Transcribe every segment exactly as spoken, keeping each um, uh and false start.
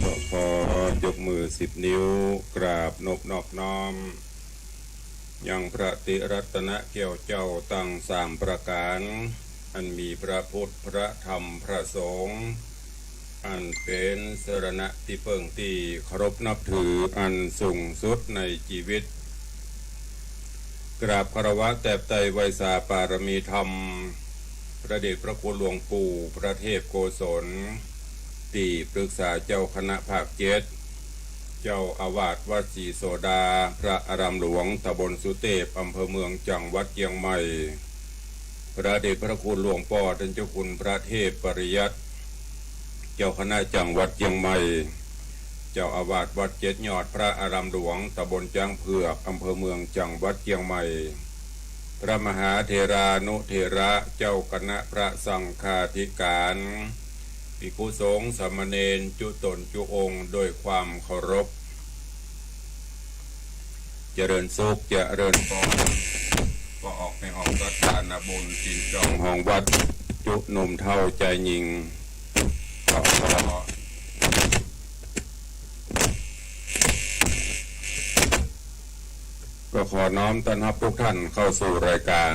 ก็ขอยกมือสิบนิ้ว กราบนบนอบน้อม ยังพระติรัตนะแก้วเจ้าตังสามประก๋าน อันมีพระพุทธ พระธรรม พระสงฆ์ อันเป๋นสรณะตี้เปิ้งตี้เคารพนับถืออันสูงสุดในจีวิต กราบคารวะแตบไตร่ไหว้สาปารมีธรรม พระเดชพระคุณหลวงปู่พระเทพโกศล ตี้ปรึกษาเจ้าคณะภาคเจ็ด เจ้าอาวาสวัดศรีโสดา พระอารามหลวงตำบลสุเตพ อำเภอเมือง จังหวัดเจียงใหม่ พระเดชพระคุณหลวงป้อต้านเจ้าคุณพระเทพปริยัติ เจ้าคณะจังหวัดเจียงใหม่ เจ้าอาวาสวัดเจ็ดยอด พระอารามหลวงตำบลจ๊างเผือก อำเภอเมือง จังหวัดเจียงใหม่ พระมหาเถรานุเถระ เจ้าคณะพระสังฆาธิการ ภิกขุสงฆ์สามเณรจุ๊ต๋นจุ๊องค์ ด้วยความเคารพ เจริญสุข เจริญพร ก็ออกในห้องสัตถานะบุญ ศีลสองห้องวัด จุ๊หนุ่มเฒ่าจายญิง ก็ขอ ก็ขอน้อมต้อนฮับทุกท่านเข้าสู่รายการ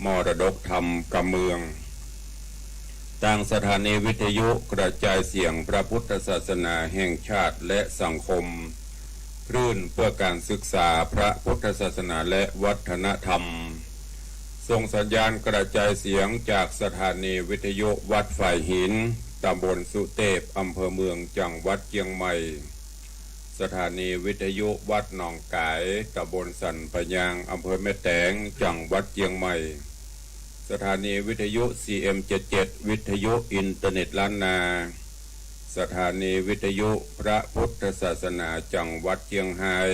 มรดกธรรมกำเมือง ตางสถานีวิทยุกระจายเสียงพระพุทธศาสนาแห่งชาติและสังคม คลื่นเพื่อการศึกษาพระพุทธศาสนาและวัฒนธรรม ส่งสัญญาณกระจายเสียงจากสถานีวิทยุวัดฝายหิน ตำบลสุเตพ อำเภอเมือง จังหวัดเจียงใหม่ สถานีวิทยุวัดหนองก๋าย ตำบลสันป่ายาง อำเภอแม่แตง จังหวัดเจียงใหม่ สถานีวิทยุ ซีเอ็มเจ็ดเจ็ด วิทยุอินเทอร์เน็ตล้านนา สถานีวิทยุพระพุทธศาสนาจังหวัดเจียงฮาย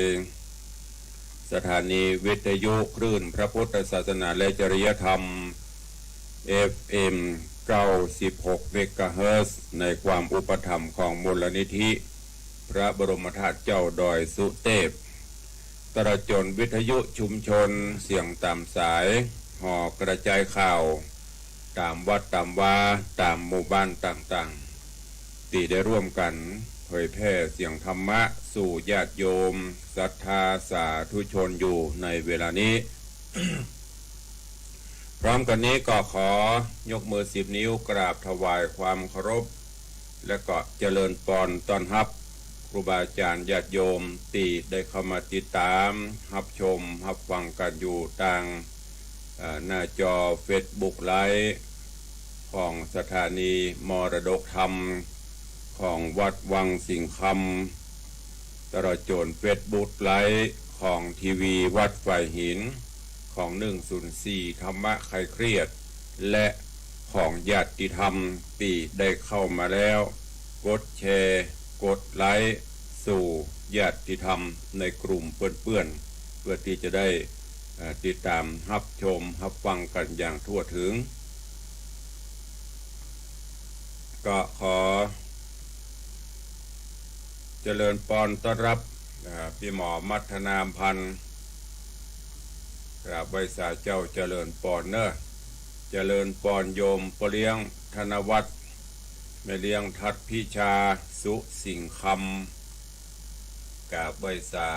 สถานีวิทยุคลื่นพระพุทธศาสนาและจริยธรรม เอฟเอ็ม เก้าสิบหก เมกะเฮิรตซ์ ในความอุปถัมภ์ของมูลนิธิพระบรมธาตุเจ้าดอยสุเตพ ตลอดจ๋นวิทยุชุมชนเสียงต๋ามสาย ห่อกระจายข่าว ต๋ามวัดต๋ามวา ต๋ามหมู่บ้านต่างๆ ตี้ได้ร่วมกั๋นเผยแผ่เสียงธรรมะสู่ญาติโยมศรัทธาสาธุชนอยู่ในเวลานี้ พร้อมกั๋นนี้ก็ขอยกมือสิบนิ้วกราบถวายความเคารพ และก็เจริญปอนต้อนฮับครูบาอาจ๋ารย์ญาติโยมตี้ได้เข้ามาติดต๋ามฮับชมฮับฟังกั๋นอยู่ตาง เอ่อ หน้าจอเฟซบุ๊กไลฟ์ของสถานีมรดกธรรมของวัดวังสิงห์คำ ตลอดจ๋นเฟซบุ๊กไลฟ์ของทีวีวัดฝายหิน ของหนึ่งศูนย์สี่ธรรมะคลายเครียด และของญาติธรรมตี้ได้เข้ามาแล้ว กดแชร์ กดไลค์ สู่ญาติธรรมในกลุ่มเปื้อนๆ เพื่อตี้จะได้ เอ่อ ติดต๋ามฮับชมฮับฟังกั๋นอย่างทั่วถึง ก็ขอเจริญปอนต้อนฮับ อ่า ปี้หมอมัทนาอำพันธ์ กราบไหว้สาเจ้าเจริญปอนเน่อ เจริญปอนโยมป้อเลี้ยงธนวัฒน์ แม่เลี้ยงทัดพิชา สุสิงห์คำ กราบไหว้สา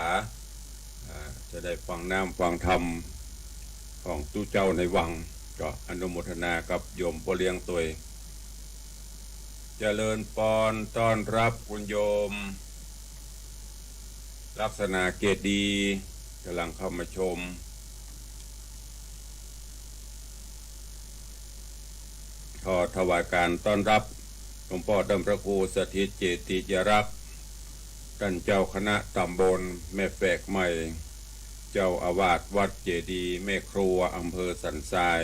อ่า จะได้ฟังน้ำฟังธรรมของตุ๊เจ้าในวัง ก็อนุโมทนากับโยมป้อเลี้ยงตวย เจริญปอนต้อนฮับคุณโยม ลักษณะเกตดี ก๋ำลังเข้ามาชม ขอถวายการต้อนฮับหลวงป้อต้านพระครูสถิตเจติยรักษ์ ต้านเจ้าคณะต๋ำบลแม่แฝกใหม่ เจ้าอาวาสวัดเจดีย์แม่ครัว อำเภอสันทราย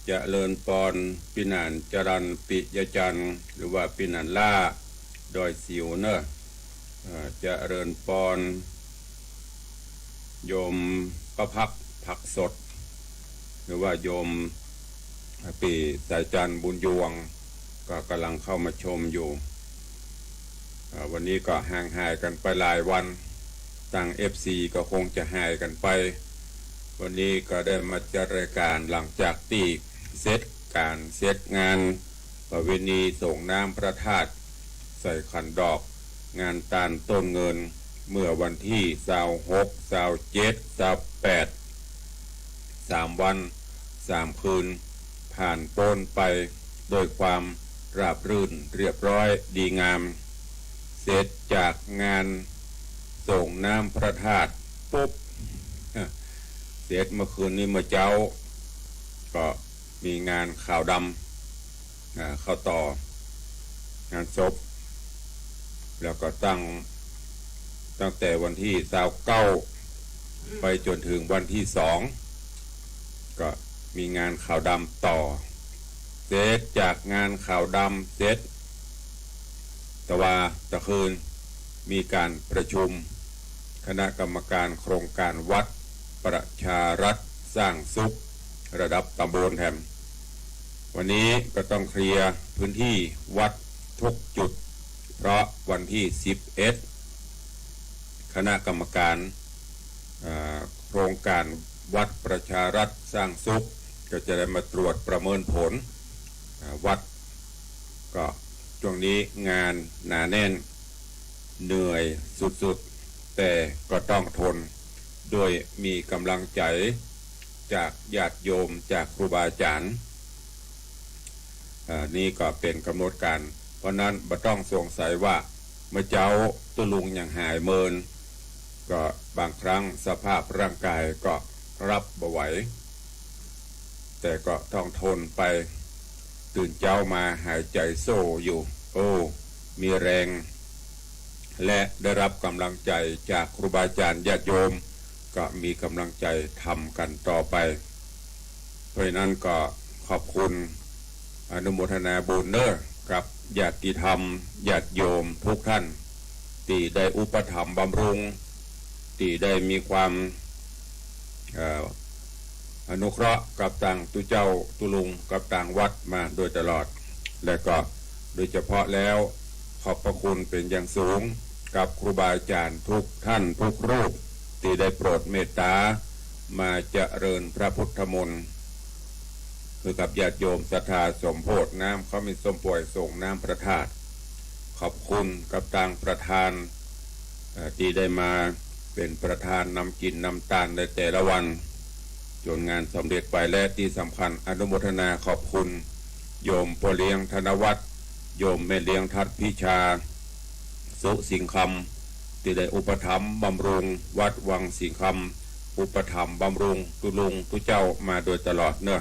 เจริญปอนปี้หนานจรัญปิยจันทร์ หรือว่าปี้หนานล่า ดอยสิวเน่อ เอ่อ เจริญปอนโยมป้าพัก ผักสด หรือว่าโยมปี้สายจันทร์บุญยวง ก็ก๋ำลังเข้ามาชมอยู่ อ่า วันนี้ก็ห่างหายกั๋นไปหลายวัน ตางเอฟซีก็คงจะหายกั๋นไป วันนี้ก็ได้มาจัดรายการหลังจากตี้เสร็จก๋านเสร็จงานประเวณีส่งน้ำพระธาตุใส่ขันดอก งานตานต้นเงิน เมื่อวันตี้ซาวหก ซาวเจ็ด ซาวแปด สามวันสามคืน ผ่านป๊นไปด้วยความราบรื่นเรียบร้อยดีงาม เสร็จจากงานส่งน้ำพระธาตุปุ๊บ เสร็จเมื่อคืนนี้เมื่อเจ๊า ก็มีงานขาวดำ อ่า เข้าต่องานศพ แล้วก็ตั้ง ตั้งแต่วันตี้ซาวเก้า อืม ไปจ๋นเถิงวันตี้สอง ก็มีงานขาวดำต่อ เสร็จจากงานขาวดำเสร็จ ตะวาตะคืน มีก๋านประชุมคณะกรรมการโครงก๋านวัดประชารัฐสร้างสุขระดับต๋ำบลแถม วันนี้ก็ต้องเคลียร์พื้นตี้วัดทุกจุด เพราะวันตี้สิบเอ็ด คณะกรรมการ อ่า โครงก๋านวัดประชารัฐสร้างสุข ก็จะได้มาตรวจประเมินผล อ่า วัด ก็ช่วงนี้งานหนาแน่น เหนื่อยสุดๆ แต่ก็ต้องทน ด้วยมีก๋ำลังใจ๋จากญาติโยม จากครูบาอาจ๋ารย์ อ่า นี่ก็เป๋นก๋ำหนดก๋าน เพราะนั้นบ่ต้องสงสัยว่าเมื่อเจ๊าตุ๊ลุงยังหายเมิน ก็บางครั้งสภาพร่างก๋ายก็ฮับบ่ไหว แต่ก็ต้องทนไป ตื่นเจ๊ามาหายใจ๋โซ่อยู่ โอ้ มีแรง และได้ฮับก๋ำลังใจ๋จากครูบาอาจ๋ารย์ญาติโยม ก็มีก๋ำลังใจ๋ทำกั๋นต่อไป เพราะฉะนั้นก็ขอบคุณ อนุโมทนาบุญเน้อ กับญาติธรรม ญาติโยมทุกท่าน ตี้ได้อุปถัมภ์บำรุง ตี้ได้มีความ เอ่อ อนุเคราะห์กับตางตุ๊เจ้าตุ๊ลุง กับตางวัดมาโดยตลอด และก็โดยเฉพาะแล้ว ขอบพระคุณเป๋นอย่างสูง กับครูบาอาจ๋ารย์ทุกท่านทุกรูป ตี้ได้โปรดเมตต๋า มาเจริญพระพุทธมนต์ หื้อกับญาติโยมศรัทธาสมโภชน้ำ เขามีส้มป่วยส่งน้ำพระธาตุ ขอบคุณกับตางประธาน เอ่อ ตี้ได้มาเป๋นประธานนำกิ๋นนำตานในแต่ละวัน จ๋นงานสำเร็จไป และตี้สำคัญอนุโมทนาขอบคุณ โยมป้อเลี้ยงธนวัฒน์ โยมแม่เลี้ยงทัดพิชา สุสิงห์คำ ตี้ได้อุปถัมภ์บำรุงวัดวังสิงห์คำ อุปถัมภ์บำรุงตุ๊ลุงตุ๊เจ้ามาโดยตลอดเน้อ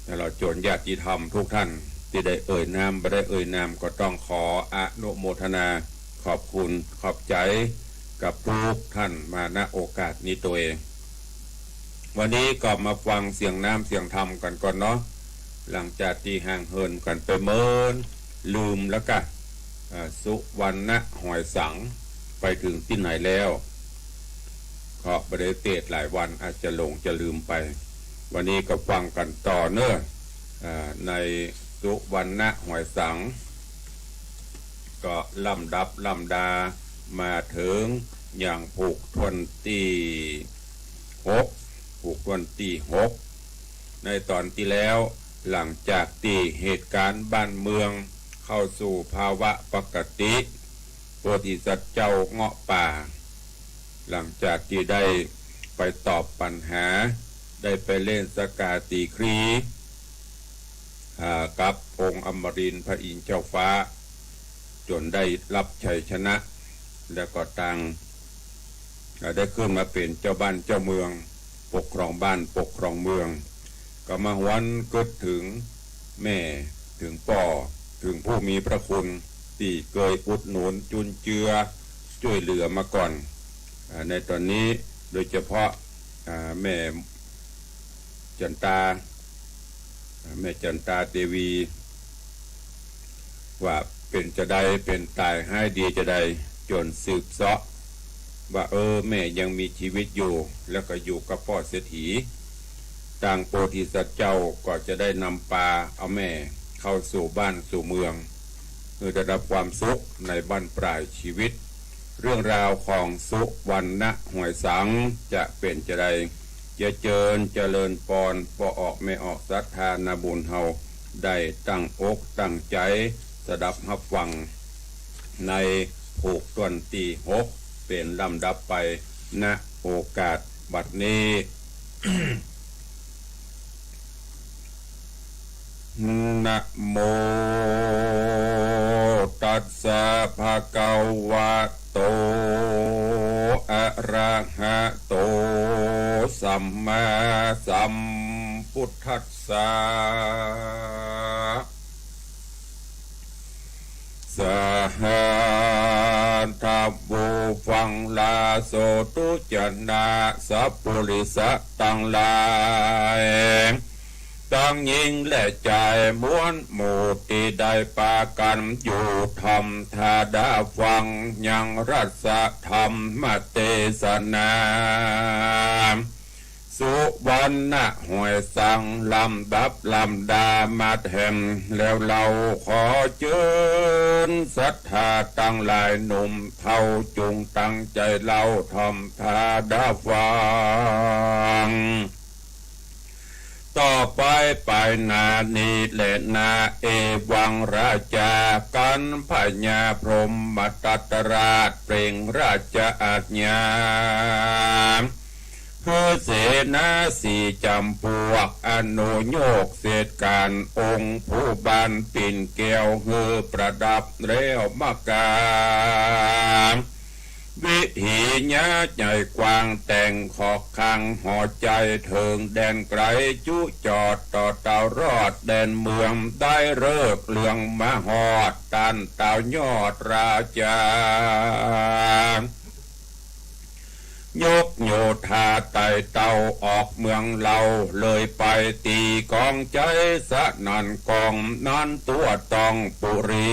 และตลอดจ๋นญาติธรรมทุกท่าน ตี้ได้เอ่ยนาม บ่ได้เอ่ยนาม ก็ต้องขออนุโมทนาขอบคุณขอบใจ๋กับทุกท่านมา ณ โอกาสนี้ตวย วันนี้ก็มาฟังเสียงน้ำเสียงธรรมกั๋นก่อนเนาะ หลังจากตี้ห่างเหินกั๋นไปเมิน ลืมแล้วกะ อ่า สุวรรณหอยสัง ไปเถิงตี้ไหนแล้ว ก็บ่ได้เตสน์หลายวัน อาจจะหลงจะลืมไป วันนี้ก็ฟังกั๋นต่อเน้อ อ่า ในสุวรรณหอยสัง ก็ลำดับลำดามาเถิงยังผูกถ้วนตี้หก ผูกถ้วนตี้หก ในต๋อนตี้แล้ว หลังจากตี้เหตุก๋ารณ์บ้านเมืองเข้าสู่ภาวะปกติ โพธิสัตว์เจ้าเงาะป่า หลังจากตี้ได้ไปตอบปัญหา ได้ไปเล่นสกาตี๋ครี อ่า กับองค์อมรินทร์พระอินทร์เจ้าฟ้า จ๋นได้ฮับชัยชนะ แล้วก็ตาง อ่า ได้ขึ้นมาเป๋นเจ้าบ้านเจ้าเมือง ปกครองบ้านปกครองเมือง ก็มาหวนกึ๊ดเถิงแม่ เถิงป้อ เถิงผู้มีพระคุณ ตี้เกยอุดหนุนจุนเจือจ้วยเหลือมาก่อน อ่า ในต๋อนนี้โดยเฉพาะ อ่า แม่จันตา อ่า แม่จันตาเตวี ว่าเป๋นจาใด เป๋นต๋ายฮ้ายดีจาใด จ๋นสืบเซาะ ว่า เออ แม่ยังมีจีวิตอยู่ แล้วก็อยู่กับป้อเศรษฐี ตางโพธิสัตว์เจ้าก็จะได้นำปาเอาแม่เข้าสู่บ้านสู่เมือง หื้อได้ฮับความสุขในบั้นปลายจีวิต เรื่องราวของสุวรรณหอยสังจะเป๋นจาใด จะเจิญเจริญปอน ป้อออกแม่ออกศรัทธานาบุญเฮา ได้ตั้งอกตั้งใจ๋สดับฮับฟัง ในผูกถ้วนตี้หก เป๋นลำดับไป ณ โอกาสบัดนี้ นะโมตัสสะ ภะคะวะโต อะระหะโต สัมมาสัมพุทธัสสะ สาธุ ฟังลาโสตุจนะ สัพปุริสะตังหลาย ตังญิงและจาย มวลหมู่ตี้ได้ปากั๋นอยู่ ถ่อมต๋าดาฟัง ยังรัสธรรมเตสนา สุวรรณหอยสัง ลำดับลำดามาแถม แล้วเฮาขอเจิญศรัทธาตังหลาย หนุ่มเฒ่าจุ่งตั้งใจ๋เฮา ถ่อมต๋าดาฟัง ต่อไปไปหน้านี้แลนา เอวังราชา กัณฑ์พญาพรหมทัตตราช เปล่งราชอาญา คือเสนาสี่จ๋ำปวก อนุโยคเสร็จก๋าน องค์ผู้บานปิ่นแก้วหื้อประดับแล้วมากา วิถีหญ้าใหญ่กว้างแต่งขอกข้างหอใจ๋ เถิงแดนไก๋จุจอดต่อเต้ารอดแดนเมือง ได้ฤกษ์เรืองมาฮอดต้านเต้ายอดราชา ยกโยธาไต่เต้าออกเมืองเลา เลยไปตี้ก๋องใจ๊สนั่นก้อง นั้นตั๋วต้องปุรี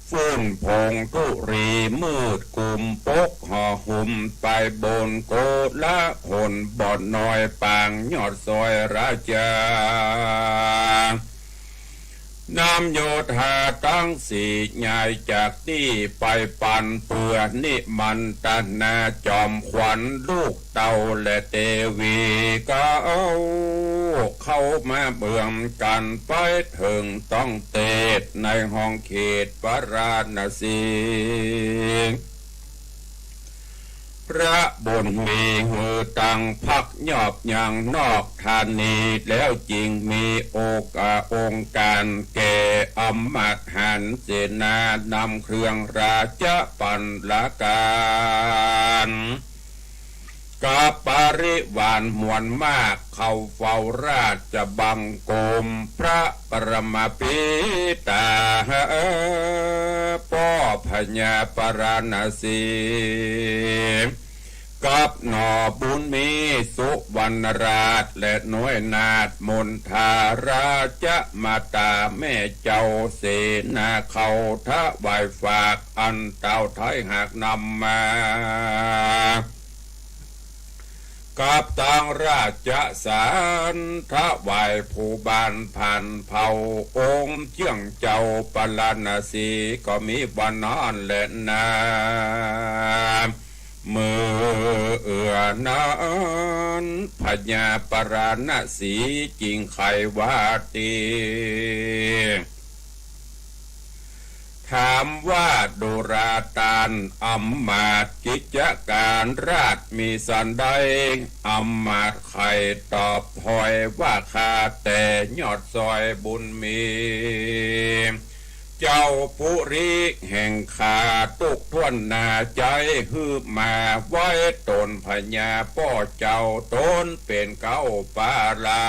ฟื้นผงธุลีมืดกุม ปกห่อหุ้มไปบนโกลาหลบ่น้อย ปางยอดซอยราชา นำโยธาตังสี่ย้ายจากตี้ไปปัน เปื้อนิมันตนาจ๋อมขวัญลูกเต้าและเตวีเก๊า เข้ามาเมืองกั๋น ไปเถิงต้องเตศน์ในห้องเขตพาราณสี พระบุญมีหื้อตั้งพักยอบยังนอกธานี แล้วจึงมีโอกา องค์ก๋านแก่อำมาตย์หาญเสนานำเครื่องราชปัณฑการ กับปริวารมวลมาก เข้าเฝ้าราชบังคมพระปรมาภิไตร ป้อพญาปาราณสี กับหน่อบุญมีสุวรรณราช และน้อยนาถมณฑาราชมาตาแม่เจ้าเสนา เข้าถวายฝากอันเต้าไท้หากนำมา กับตังราชสารถวายผู้บ้านผ่านเผ่า องค์เจื้องเจ้าปาราณสี ก็มีบ่านั้นแลนา เมื่อเอื้อนั้นพญาปาราณสีจึงใค่ว่าตี้ ถามว่าดูราต้านอำมาตย์กิจก๋านราชมีสันใด อำมาตย์ใค่ตอบถ้อยว่า ข้าแต่ยอดซอยบุญมี เจ้าปุริแห่งข้าตุ๊กท้วนหน้าใจ๋ หื้อมาไหว้ต๋นพญาป้อเจ้า ต๋นเป๋นเก๊าปารา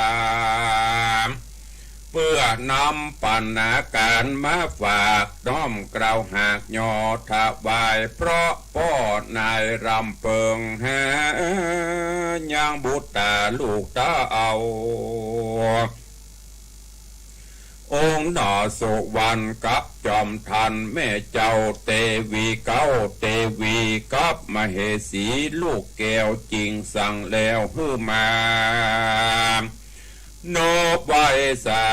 เปื้อนำปัณฑการมาฝาก น้อมเกล้าหากยอถวาย เพราะป้อนายรำเปิงหา ยังบุตราลูกเต้า องค์หน่อสุวรรณกับจอมทันแม่เจ้าเตวีเก๊า เตวีกับมเหสีลูกแก้ว จึงสั่งแล้วหื้อมา นอบไหว้สา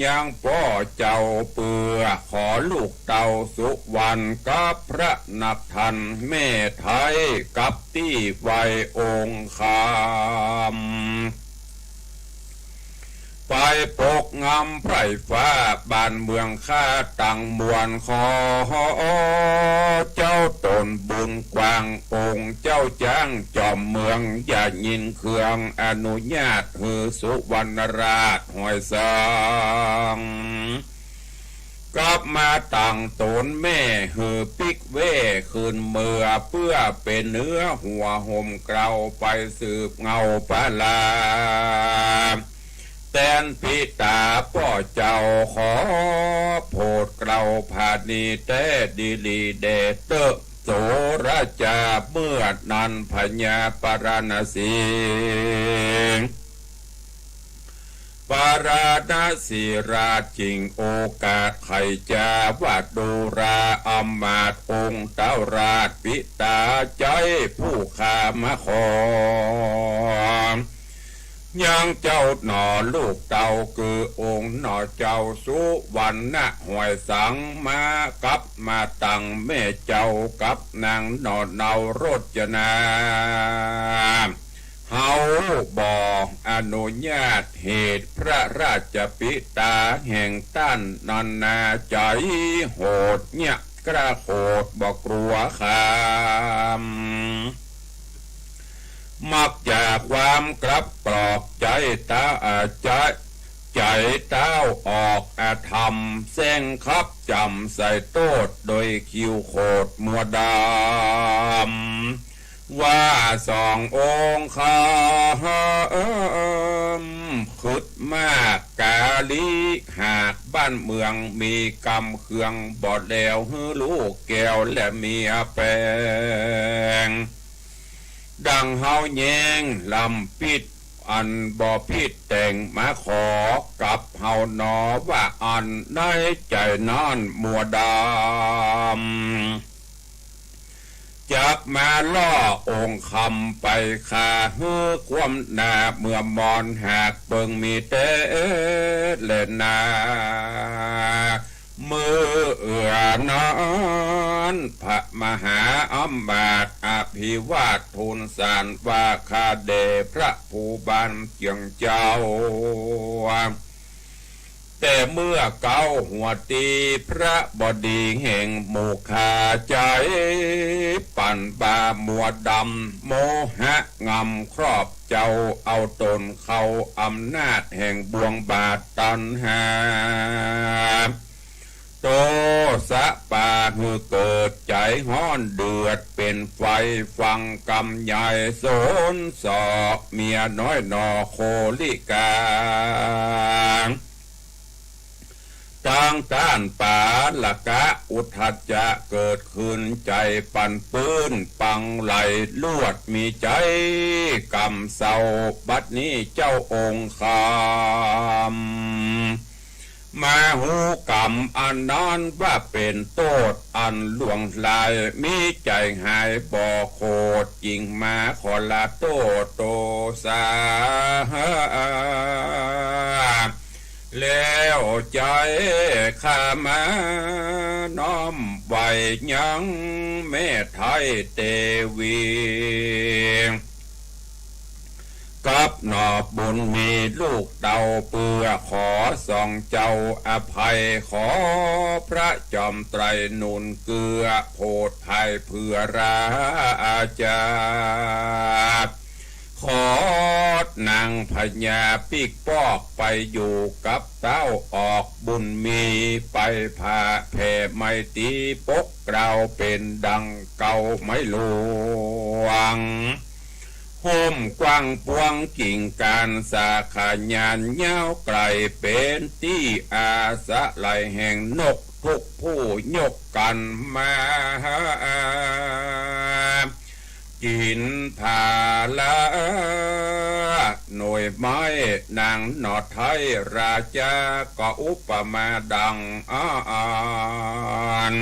ยังป้อเจ้า เปื้อขอลูกเต้าสุวรรณกับพระนักทันแม่ไท้กับตี้ไหว้องค์คำ ไปปกงำไพร่ฟ้าบ้านเมืองข้าตังมวล ขอเจ้าต๋นบุญกว้าง องค์เจ้าจ๊างจอมเมือง อย่ายินเคือง อนุญาตหื้อสุวรรณราชหอยสัง กับมาตังต๋นแม่หื้อปิ๊กเว่คืนเมือ เปื้อเป๋นเนื้อหัวห่มเกล้า ไปสืบเงาปารา แตนปิตาป้อเจ้า ขอโผดเกล้าผาณีแต๊ดีหลีแด่เต๊อะ โสราจา เมื่อนั้นพญาปาราณสี ปาราณสีราชจึงโอกาสไขจาว่า ดูราอำมาตย์องค์เต้าราชปิตาใจ๊ผู้ข้ามาขอ ยังเจ้าหน่อลูกเต้า คือองค์หน่อเจ้าสุวรรณหอยสัง มากับมาตังแม่เจ้ากับนางหน่อเนาโรจนา เฮาบ่อนุญาตเหตุ พระราชปิตาแห่งต้านนั้นนาใจ๋โหดเยียะ กล้าโขดบ่กลัวคาม มักจะความกลับกรอกใจ๋ตา อา ใจ๋ ใจ๋เต้าออกอธรรม แสร้งคับจ๋ำใส่โต้ษ โดยคิวโขดมัวดำ ว่าสององค์ข้า เอิ้ม ขึดมากกาลี หากบ้านเมืองมีกำเคือง บ่แล้วหื้อลูกแก้วและเมียแปง ดังเฮาแย้งลำปิด อันบ่ผิดแต่ง มาขอกับเฮาหนอ ว่าอั้นในใจ๋นั้นมัวดำ จักมาล่อองค์คำไปฆ่าหื้อความหน้า เมื่อมอนหากเปิงมีแต๊แลนา เมื่อนั้นพระมหาอำมาตย์อภิวาททูลสารว่า ข้าแด่พระภูบาลเจื้องเจ้า แต่เมื่อเก๊าหัวตี้พระบดีแห่งหมู่ข้าใจ๋ ปั๋นบ่ามัวดำ โมหะงำครอบเจ้า เอาต๋นเข้าอำนาจแห่งบ่วงบาปตัณหา โตสะปาหื้อเกิดใจ๋ฮ้อนเดือดเป๋นไฟ ฟังกำใหญ่สนเสาะ เมียน้อยหน่อโคลิกา ตังต้านปาละกะอุทธัจจะเกิดขึ้น ใจ๋ปั่นปื้นปังไหลลวด มีใจ๋กำเศร้า บัดนี้เจ้าองค์คำ มาฮู้กำอันนั้นว่าเป๋นโต้ษอันหลวงหลาย มีใจ๋หายบ่โขด จึงมาขอลาโต้ษโตสา แล้วใจ๋ข้ามาน้อมไหว้ยังแม่ไท้เตวี กับหน่อบุญมีลูกเต้า เปื้อขอสองเจ้าอภัย ขอพระจอมไตรหนุนเกื้อ โผดภัยเผื่อราชา ขอนางพญาปิ๊กปอกไปอยู่กับเต้า ออกบุญมีไปผ่าแผ่ไมตรี ปกเกล้าเป๋นดังเก่าไม้หลวง ฮ่มกว้างปวงกิ่งก้านสาขายานยาวไกล เป๋นตี้อาศัยแห่งนกทุกผู้ ยกกั๋นมากิ๋นผาละหน่วยไม้ นางหน่อไท้ราชาก็อุปมาดังอั้น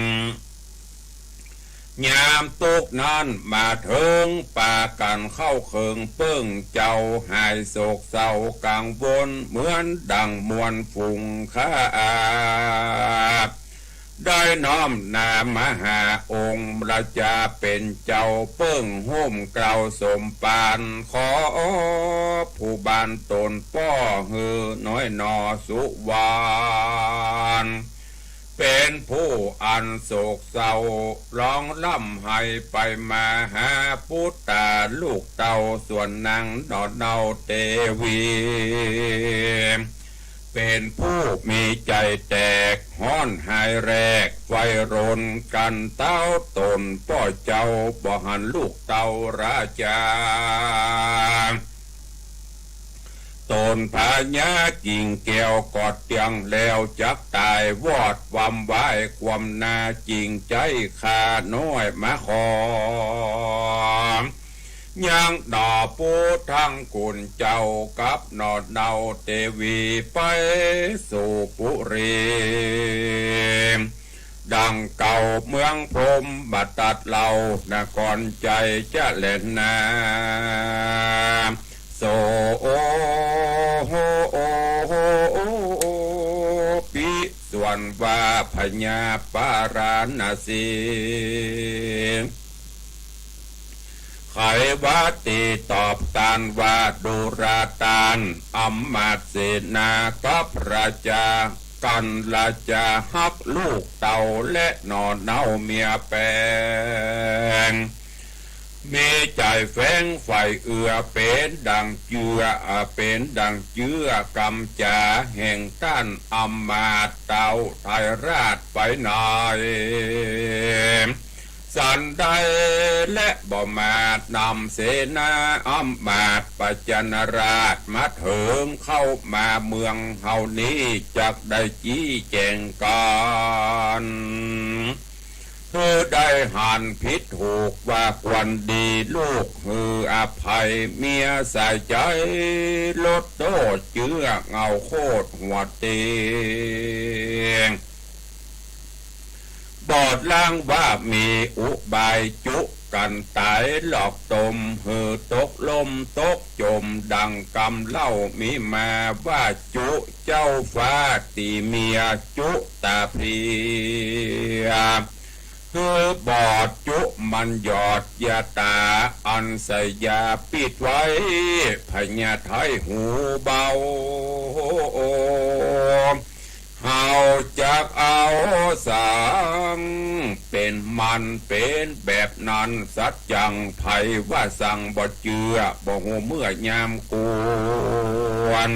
ยามตุ๊กข์นั้นมาเถิง ปากั๋นเข้าเคิงเปิ้งเจ้า หายโศกเศร้ากังวล เหมือนดังมวลฝูงข้า ได้น้อมหน้ามาหาองค์ราชาเป๋นเจ้า เปิ้งฮ่มเกล้าสมภาร ขอภูบาลต๋นป้อหื้อน้อยหน่อสุวรรณ เป๋นผู้อันโศกเศร้าร้องร่ำไห้ไปมาหาปุตตาลูกเต้า ส่วนนางหน่อเนาเตวี เป๋นผู้มีใจ๋แตกฮ้อนหายแรก ไฟรนกั๋นเต้าต๋นป้อเจ้า บ่หันลูกเต้าราชา ต๋นพญากิ่งแก้วก็เตี้ยงแล้ว จักตายวอดวำวายความนา จึงใจ๊ข้าน้อยมาขอ ยังหน่อปู้ทั้งคุณเจ้ากับหน่อเนาเตวีไปสู่ปุรี ดังเก่าเมืองพรหมตัดเล่านครไชยจะแลนา โสปิ ส่วนว่าพญาปาราณสี ไขวาตีตอบตานว่า ดูราต้านอำมาตย์เสนากับราชา ปันราจาฮักลูกเต้าและหน่อเน้าเมียแปง มีใจ๋แฝงใฝ่เอื้อ เป๋นดั่งเจื้อ เป๋นดั่งเจื้อกำจ๋าแห่งต้านอำมาตย์เต้าไทยราชไปใน สันใด และบ่มานำเสนาอำมาตย์ประจันราชมาเถิงเข้ามาเมืองเฮานี้ จักได้จี้แจ๋งกั๋น หื้อได้หันผิดถูกว่าควรดี ลูกหื้ออภัยเมียสายใจ๋ ลดโต้เจื้อเงาโคตรหัวเตียง บอดล้างว่ามีอุบายจุกั๋นต๋าย หลอกตมหื้อตกล่มตกจ๋ม ดั่งกำเล่ามีมาว่าจุเจ้าฟ้าตี๋เมียจุต๋าเพลีย หื้อบอดจุมันหยอดยาต๋า อันใส่ยาปิดไว้ พญาไทหูเบา เฮาจักเอาสัง เป๋นมันเป๋นแบบนั้นสัจจัง ใผว่าสังบ่เจื้อ บ่ฮู้เมื่อยามควร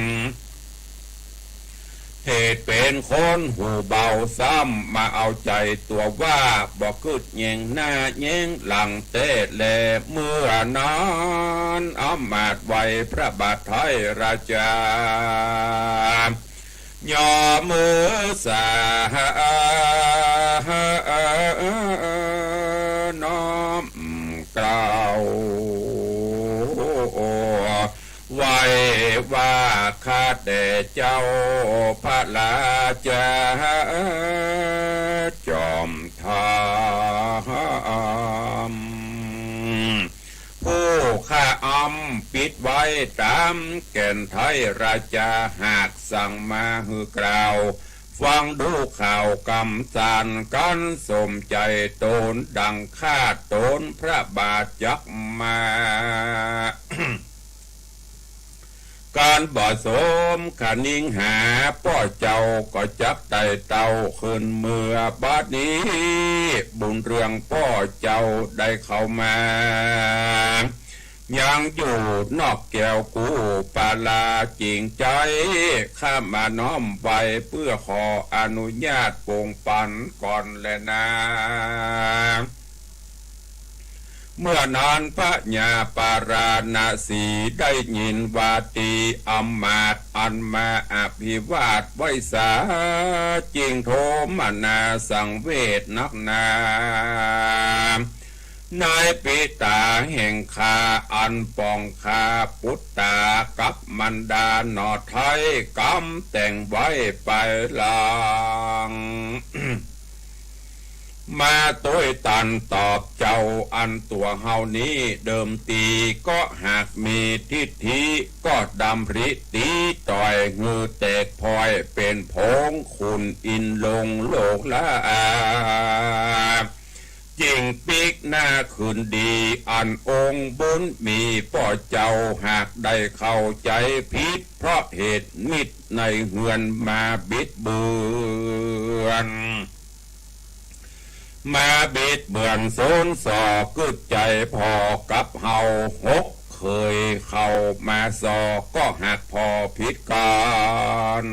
เหตุเป๋นคนหูเบาซ้ำมาเอาใจ๋ตั๋วว่า บ่กึ๊ดแยงหน้าแยงหลังแต๊แล เมื่อนั้นอำมาตย์ไหว้พระบาทไทยราชา ย่อมือสา น้อมเกล้า ไหว้ว่าข้าแต่เจ้าพระราชาจอมธรรม ผู้ข้าอำปิดไว้ต๋ามแก่นไทยราชา หากสั่งมาหื้อกล่าว ฟังดูข่าวกำสานกั๋น สมใจ๋ต๋นดั่งข้าต๋นพระบาทจักมา ก๋านบ่สมขะนิงหา ป้อเจ้าก็จักไต่เต้าขึ้นเมื่อบัดนี้ บุญเรื่องป้อเจ้าได้เข้ามา ยังอยู่นอกแก้วกู้ปาลาจริงใจ๋ ข้ามาน้อมไหว้เปื้อขออนุญาตปงปันก่อนแลนา เมื่อนั้นพญาปาราณสีได้ยินว่าตี๋อำมาตย์อันมาอภิวาทไหว้สา จึงโทมนาสังเวชนักหนา นายปิตาแห่งข้าอันปองข้าปุตตากับมารดาหน่อไท้ กำแต่งไว้ไปหลัง มาตวยตันตอบเจ้า อันตั๋วเฮานี้เดิมตี๋ก็หากมีทิฏฐิ ก็ดำริตี๋ต่อยหื้อแตกพ่อยเป๋นผงขุ่นอินลงโลกลา จิ่งปิ๊กหน้าคืนดี อันองค์บุญมีป้อเจ้าหากได้เข้าใจ๋ผิด เพราะเหตุมิตรในเฮือนมาบิดเบือน มาบิดเบือนสนส่อกึ๊ดใจ๋ผ่อกับเฮา หกเขยเข้ามาส่อก็หากผ่อผิดกั๋น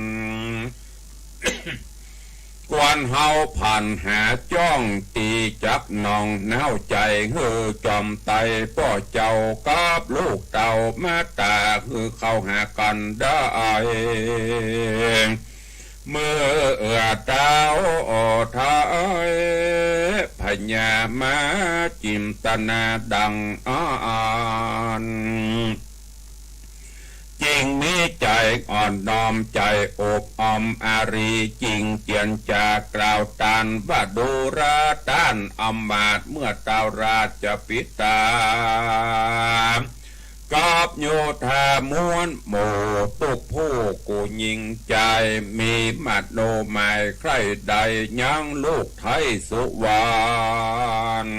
ควรเฮาผันหาจ้อง ตี๋จักหน่องน้าวใจ๋หื้อจอมไตรป้อเจ้ากับลูกเต้ามาต๋า หื้อเข้าหากั๋นได้ เมื่อเอื้อเต้าไทยพญามาจิ่มตนาดังอั้น จิ่งมีใจ๋อ่อนน้อมใจ๋อบอ้อมอารี จิ่งเจียรจากล่าวต้านว่า ดูราต้านอำมาตย์เมื่อเต้าราชปิตา กับโยธามวลหมู่ตุ๊กผู้กู้ยิ่งใจ๋ มีมโนหมายใคร่ใดยังลูกไทยสุวรรณ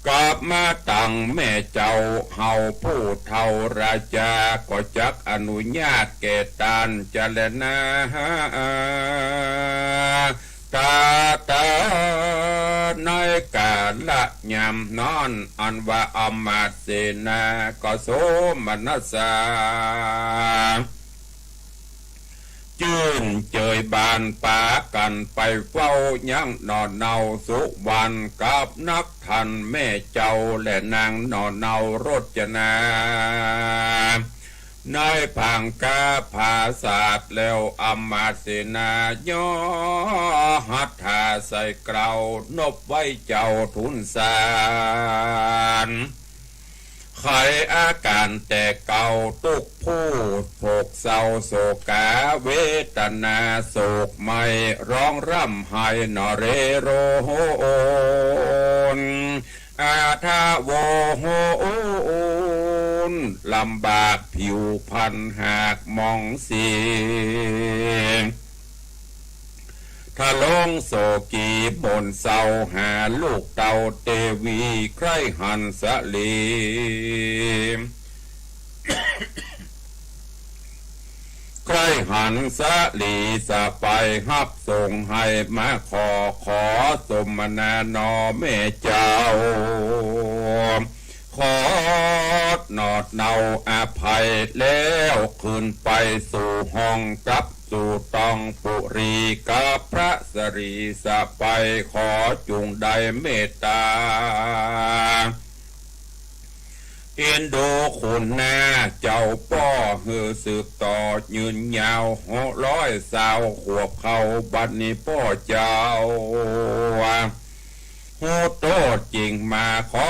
กลับมาตังแม่เจ้า เฮาผู้เฒ่าราชา ก็จักอนุญาตแก่ต้านจะแลนา ตาตา ในกาละยามนั้น อันว่าอำมาตย์เสนาก็โสมนัสสา จื้นเจยบานปากั๋นไปเฝ้ายังหน่อเนาสุวรรณกับนัก ท่านแม่เจ้าและนางหน่อเนาโรจนา ในผางกาผาสาทแล้ว อำมาตย์เสนาย่อหัตถาใส่เกล้า นบไหว้เจ้าทูลสาร ไขอาก๋านแต่เก่า ตุ๊กข์ผู้โศกเศร้าโศกาเวทนา โศกไหม้ร้องร่ำไห้หนอเรโรน อาทะโวโหน ลำบากผิวพรรณหากหมองสี ทะลงโศกีหม่นเศร้าหาลูกเต้าเตวี ใคร่หันสะหลี ใคร่หันสะหลีสะไปฮับส่ง ไห้มาขอ ขอสมนาหนอแม่เจ้า ขอหนอเนาอภัย แล้วคืนไปสู่ห้อง กลับสู่ตองปุรี กับพระสรีสะไป ขอจุ่งได้เมตตา เอ็นดูคุณนาเจ้าป้อ หื้อสืบต่อยืนยาว หกร้อยซาวขวบเข้า บัดนี้ป้อเจ้า ฮู้โต้ษจริงมาขอ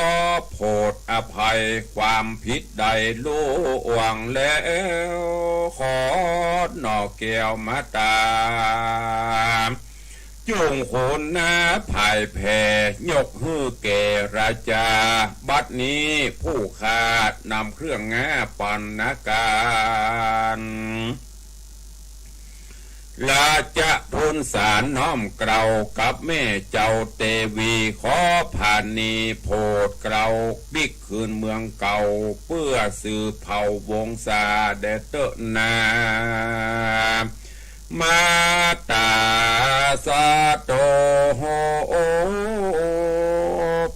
โผดอภัย ความผิดใดล่วงแล้ว ขอหน่อแก้วมาตา จุ่งคุณนาผายแผ่ ยกหื้อแก่ราชา บัดนี้ผู้ข้านำเครื่องงาปัณณการ ราชทูลสารน้อมเกล้ากับแม่เจ้าเตวี ขอผาณีโผดเกล้าปิ๊กคืนเมืองเก่า เปื้อสืบเผ่าวงศาแด่เต๊อะนา มาตาสะโต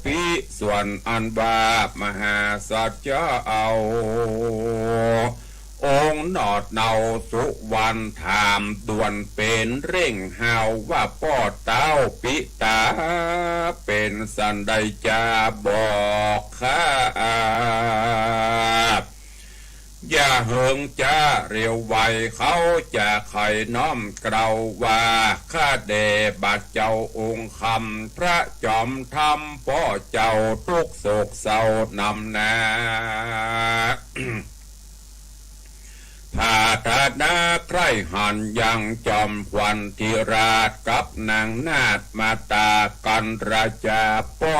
ปิ ส่วนอันว่ามหาสัจจะเอา องค์หนอเนาสุวรรณถามด่วนเป๋นเร่งฮาวว่า ป้อเต้าปิตา เป๋นสันใดจาบอกข้า อย่าเหิงจ๊าเร็วไว เขาจะไขน้อมเกล้าว่า ข้าแด่บาทเจ้าองค์คำ พระจอมธรรมป้อเจ้าตุ๊กข์โศกเศร้านำนา ผาถนาใคร่หันยังจอมขวัญธิราช กับนางนาฏมาตากัณฑ์ราชาป้อ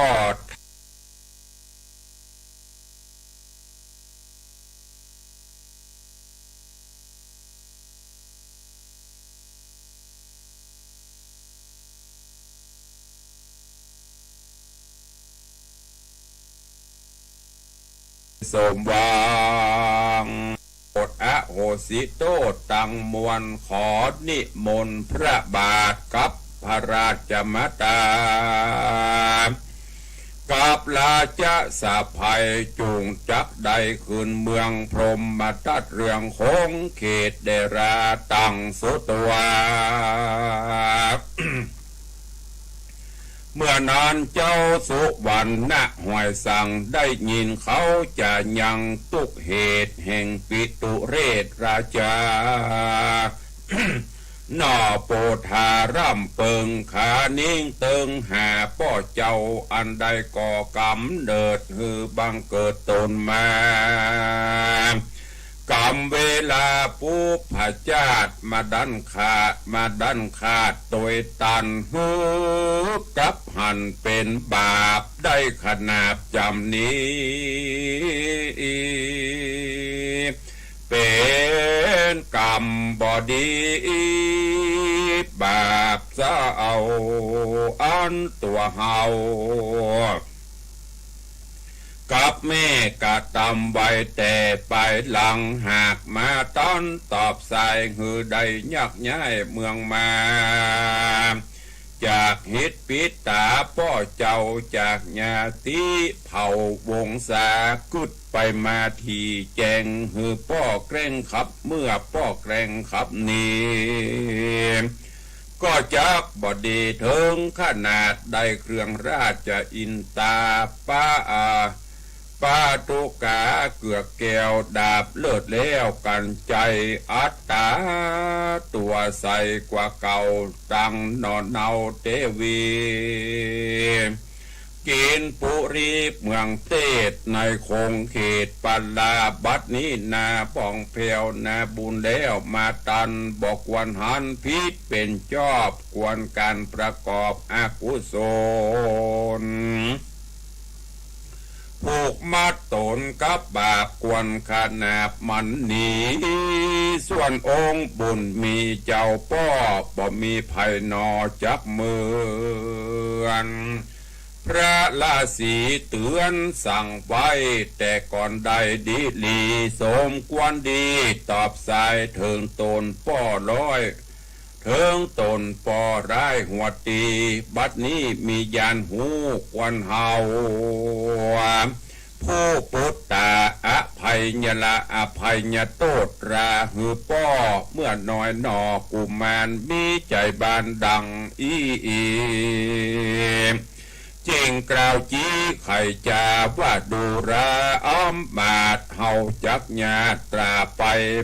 สมหวัง โปรดอโหสิโต้ษตังมวล ขอนิมนต์พระบาทกับพระราชมาตา กับราชสะใภ้ จุ่งจักได้คืนเมืองพรหมทัตเรืองคงเขตแด่ราตังสุตวา เมื่อนั้นเจ้าสุวรรณหอยสังได้ยินเขาจะยังตุ๊กข์เหตุแห่งปิตุเรศราชา หน่อโปธาร่ำเปิงขานิ่งเติงหาป้อเจ้าอันได้ก่อกำเนิดหื้อบังเกิดตนมา กำเวลาปุพพชาติมาดั้นขาด มาดั้นขาดโตยตันหื้อกลับหันเป๋นบาปได้ขนาบจำนี้ เป๋นกรรมบ่ดีบาปเศร้าอันตั๋วเฮา กับแม่กระตำไว้แต่ปายหลัง หากมาตันตอบสายหื้อได้ยักย้ายเมืองมา จากเหตุปิดต๋าป้อเจ้าจากญาติเผ่าวงศา กึ๊ดไปมาถี่แจ้งหื้อป้อแกล้งขับ เมื่อป้อแกล้งขับหนี ก็จักบ่ดีเถิงขนาดได้เครื่องราชอินตา ปา ปาตุกาเกือกแก้วดาบเลิศแล้ว กั๋นใจ๋อัตต๋าตั๋วใสกว่าเก่า ตังหนอเนาเตวี กินปุรีเมืองเตส ในคงเขตปาลา บัดนี้นาป่องแผ้วนาบุญแล้ว มาตันบ่ควรหัน ผิดเป๋นจอบ ควรก๋านประกอบอกุศล ผูกมัดต๋นกับบาป ควรขนาบมันหนี ส่วนองค์บุญมีเจ้าป้อ บ่มีใผหนอจักเมิน พระราศีเตื๋อนสั่งไว้แต่ก่อนได้ดีหลี สมควรดีตอบสายเถิงต๋นป้อร้อย เถิงต๋นป้อร้ายหัวดี บัดนี้มีญาณฮู้ควรเฮา ผู้ปุตตะอภัยละอภัยโตษราหื้อป้อ เมื่อน้อยหน่อกุมารมีใจ๋บานดังอี้ จึงกล่าวจี้ไขจ๋าว่า ดูราอำมาตย์ เฮาจักยาตราไป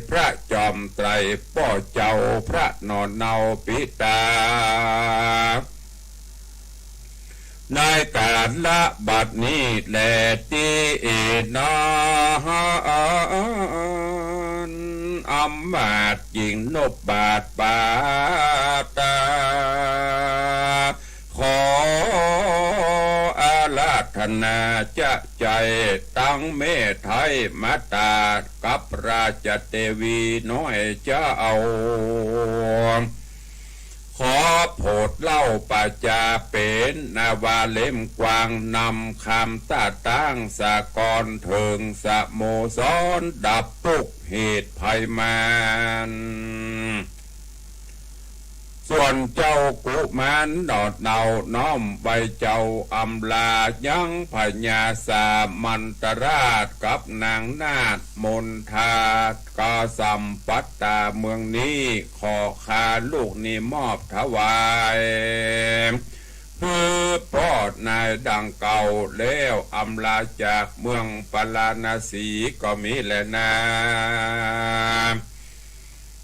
พระจอมไตรป้อเจ้า พระหนอเนาปิตา ในกาละบัดนี้แลตี้นา อำมาตย์จึงนบบาตรปาตา ขออาราธนาจะใจ๋ตังแม่ไท้มาตากับราชเตวีน้อยเจ้า ขอโผดเล่าปาจาเป๋นนาวาเล่มกว้าง นำคำต้าตั้งสากลเถิงสโมสร ดับปุกเหตุภัยมาร ส่วนเจ้ากุมารหนอเนาน้อมไหว้เจ้าอำลา ยังพญาสามัญตราชกับนางนาถมนทา กาสัมปัตตาเมืองนี้ ขอข้าลูกนี้มอบถวาย หื้อป้อนายดังเก่า แล้วอำลาจากเมืองปาราณสีก็มีแลนา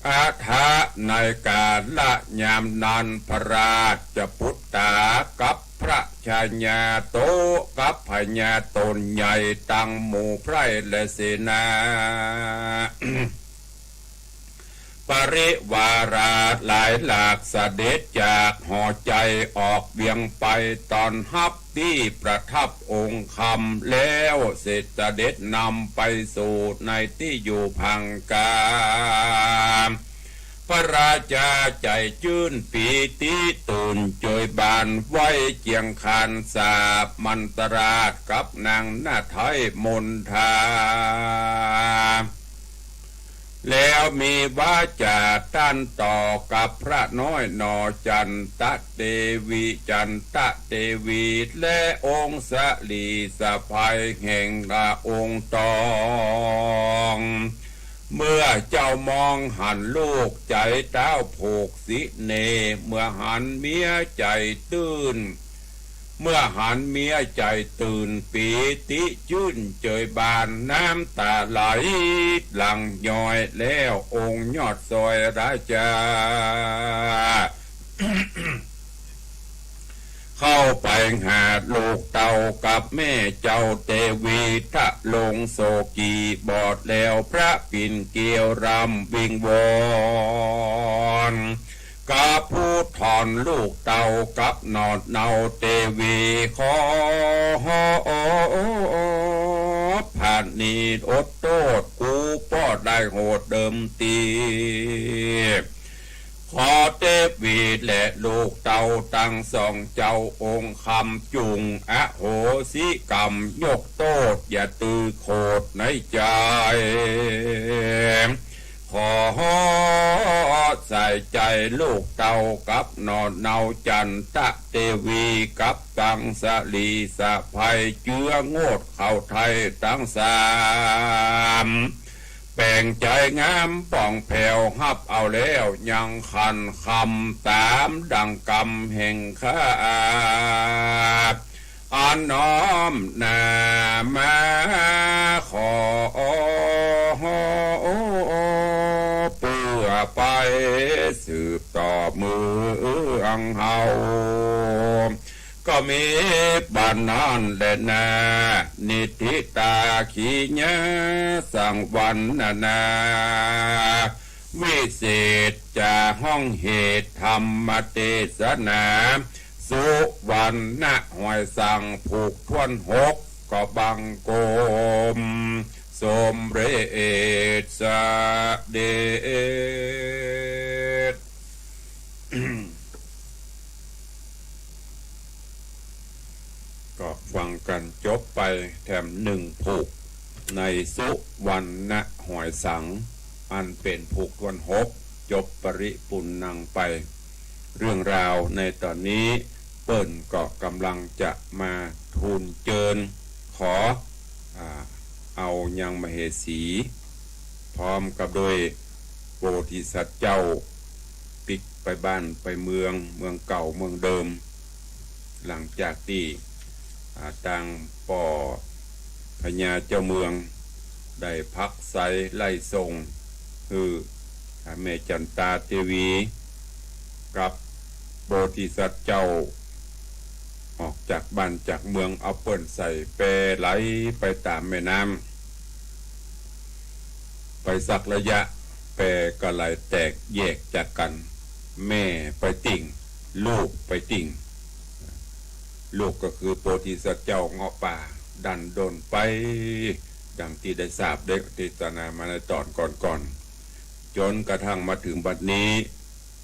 อถะ ในกาละยามนั้น พระราชปุตตากับพระชายาโตกับพญาต๋นใหญ่ตังหมู่ไพร่และเสนา ปริวาราหลายหลากเสด็จจากหอไจออกเวียงไปต้อนฮับตี้ประทับองค์คำ แล้วเสด็จนำไปสู่ในตี้อยู่พังกา พระราชาใจ๋จื้นปีติตื่นเจยบานไหว้เจียงคานสามัญตราชกับนางนาถไท้มนทา แล้วมีวาจาต้านต่อกับพระน้อยหนอจันตะเตวี จันตะเตวี และองค์สะหลีสะใภ้แห่งพระองค์ตอง เมื่อเจ้ามองหันลูกใจ๋เต้าผูกสิเน เมื่อหันเมียใจ๋ตื่น เมื่อหันเมียใจ๋ตื่นปีติจื้นเจยบาน น้ำต๋าไหลหลั่งย้อยแล้วองค์ยอดซอยราชา เข้าไปหาลูกเต้ากับแม่เจ้าเตวี ทะลงโศกีบอดแล้วพระปิ่นเกลียวร่ำวิงวอน กับผู้ถอนลูกเต้ากับหนอดเนาเตวี ขอผะนีอดโต้ษ กูป้อได้โหดเดิมตี้ ขอเตวีและลูกเต้าตังสองเจ้าองค์คำ จุ่งอโหสิกรรมยกโต้ษ อย่าตื้อโขดในใจ๋ ขอใส่ใจ๋ลูกเต้ากับหน่อเนาจันตะเตวีกับตังสะหลีสะใภ้ เจื้องดเข้าไท้ตังสาม แป๋งใจ๋งามป่องแผ้วฮับเอาแล้ว ยังขันคำต๋ามดังกำแห่งข้า อันน้อมหน้ามาขอ เปื้อไปสืบต่อเมืองเฮา ก็มีปานนั้นแลนา นิทธิตาขีญาสังวรรณนา วิเศษจะฮ้องเหตุธรรมเตสนา สุวรรณหอยสังผูกถ้วนหก ก็บังคมสมเร็จเสด็จ ก็ฟังกั๋นจบไปแถมหนึ่งผูก ในสุวรรณหอยสัง อันเป๋นผูกถ้วนหก จบปริปุณณังไป เรื่องราวในต๋อนนี้เปิ้นก็ก่ำลังจะมาทูลเจิญขอ อ่า เอายังมเหสี พร้อมกับด้วยโพธิสัตว์เจ้า ปิ๊กไปบ้านไปเมือง เมืองเก่าเมืองเดิม หลังจากตี้ อ่า ตางป้อพญาเจ้าเมือง ได้ผลักไสไล่ส่งหื้อ อ่า แม่จันตาเตวี กับโพธิสัตว์เจ้า ออกจากบ้านจากเมือง เอาเปิ้นใส่แปไหลไปต๋ามแม่น้ำ ไปสักระยะ แปก็ไหลแตกแยกจากกั๋น แม่ไปติ่ง ลูกไปติ่ง ลูกก็คือโพธิสัตว์เจ้าเงาะป่า ดันด้นไป ดังตี้ได้ทราบได้เตสนามาในต๋อนก่อนๆ จ๋นกระทั่งมาเถิงบัดนี้